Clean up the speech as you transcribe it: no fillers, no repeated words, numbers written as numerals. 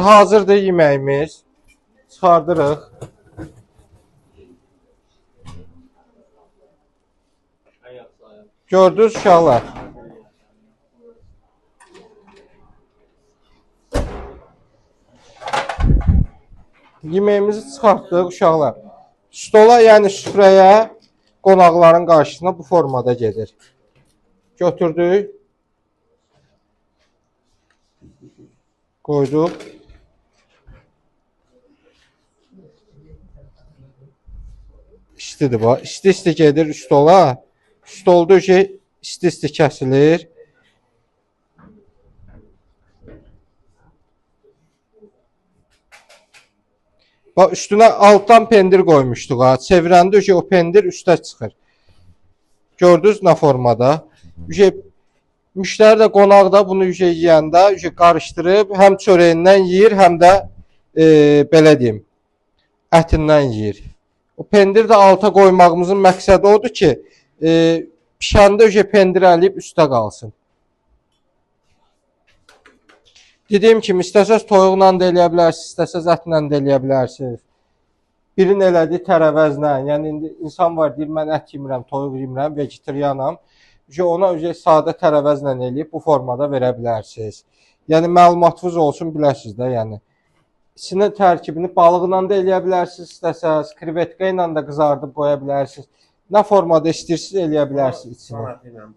Hazırdır yeməyimiz. Çıxardırıq. Gördünüz uşaqlar. Yeməyimizi çıxartdıq uşaqlar. Stola, yəni süfrəyə, qonaqların qarşısına bu formada gedir. Götürdük. Qoyduq. İstidir bax. İsti-isti gedir stola. Stolda ki, isti-isti kəsilir. Bax, üstünə altdan pendir qoymuşduq ha. Çevirəndə ki, o pendir üstə çıxır. Gördünüz nə formada? Müştəri də, qonaq da bunu yeyəndə qarışdırıb həm çörəyindən yeyir, həm də belə deyim, ətindən yeyir. O pendir də alta qoymağımızın məqsədi odur ki, pişəndə pendir əliyib üstə qalsın. Dediyim kimi, istəsəz toyuqla da eləyə bilərsiniz, istəsəz ətlə də eləyə bilərsiniz. Birin elədiyi tərəvəzlə, yəni indi insan var, deyir, mən ət yemirəm, toyuq yemirəm, vegetarianam. Ona sadə tərəvəzlə eləyib bu formada verə bilərsiniz. Yəni, məlumatınız olsun, biləsiniz də, yəni. İçinin tərkibini balıqla da eləyə bilərsiniz, istəsəz, krevetka ilə də qızardıb qoya bilərsiniz. Nə formada istəyirsiniz, eləyə bilərsiniz içini.